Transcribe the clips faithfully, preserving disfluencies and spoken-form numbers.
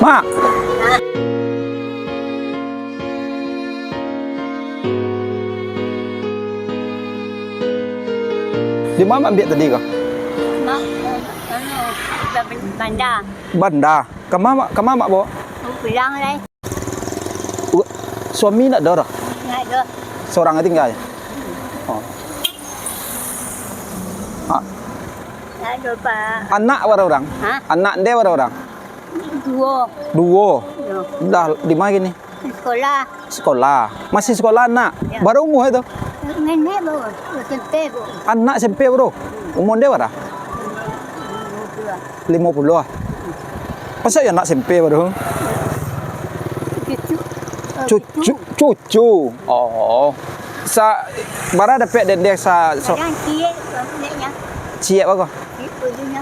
Mak. Di ma ambiak tadi ko? Mak, anu, Banda. Banda. Kama, kama mak bawa? Pulang lai. Suami ndak ado doh? Ndak ado. Sorang tingga? Oh. Ah. Ndak ado, Pak. Anak bara urang? Hah? Anak nde bara urang? Duo. Duo? Yo. Dah, di ma kini? Sekolah. Sekolah. Masih sekolah anak? Ya. Bara umua tu? Nenek baru, S M P baru. Anak S M P baru? Umua nde bara? Limo puluah. Masa iyo anak S M P baru? Cucu. Cucu, cucu. Oh. Sa, bara dapek dendeng sa, so. Kadang ciek, cieknyo. Ciek baa ko? Ciek ujungnyo.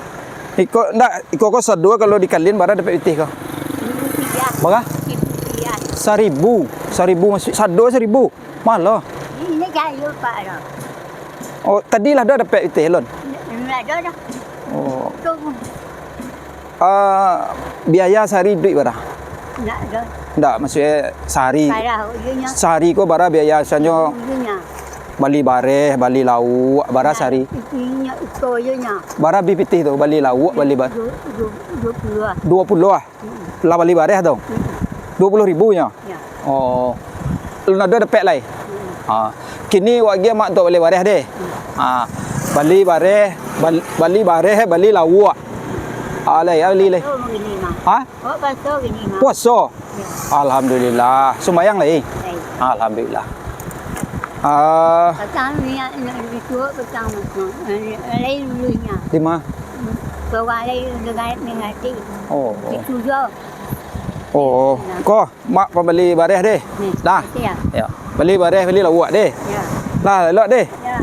Iko, ndak, iko ko sado kalau dikalian bara dapek pitih ko? Seribu tiga. Bara? Seribu tiga. Saribu. Saribu masuak, sado saribu. Malah. Ini kayu, Pak, lah. Oh, tadi lah dah dapek pitih lun? Ndak, ndak ado dah. Oh. Tu. Ah, biaya sahari iduik bara? Ndak ado. Ndak, maksudnyo sahari. Parah ujungnyo. Sahari ko bara biaya, misalnyo ujungnyo. Bali bareh, bali lauak, bara sahari? Inyo iko ujungnyo. Bara bi pitih tu, bali lauak, bali ba- Duo, duo, duo puluah. Duo puluah ah? Mm-mm. Lah bali bareh tu? Mm-mm. Duo puluah ribu nyo? Ya. Oh. Alun ado dapek lai? Mm-mm. Ha. Kini wak agiah mak tu bali bareh deh. Mm. Ha. Bali bareh, bal-, bali bareh, bali lauak. Ha, lai, ha, bali lai. Puaso kini, Mak. Ha? Awak puaso kini, Mak. Puaso? Ya. Alhamdulillah. Sumbayang lai? Lai. Alhamdulillah. Ah. Patang ni, nak lebih tua, patang macam, eh, lain dulunya. Di ma? Orang lain dengan mengati. Oh, oh. Itu je. Oh, oh. Nah. Ko, mak pambali bareh deh. Ni, dah. Makasih ya. Ya. Bali bareh, bali lauak deh. Ya. Lah, elok deh. Ya.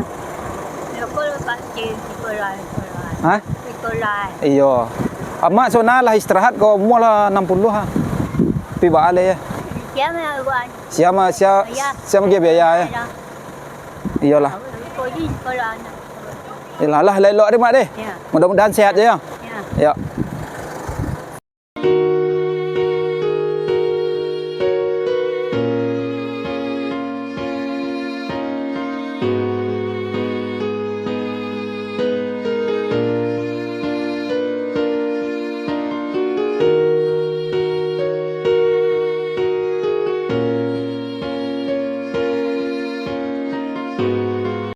Elok ko lepas ke sekolah, sekolah. Hah? Sekolah. Iyo. Amak sona lah istirahat ko, umua lah anam puluah ah. Pi baa lai ya. Sia mah buat. Sia mah, sia, biaya. Sia mah biaya ya. Biaya. Iyolah. Ko di sekolah anak. Iyolah, lah, elok-elok deh, Mak, deh. Ya. Mudah-mudahan sehat je, ya. Ya. Ya.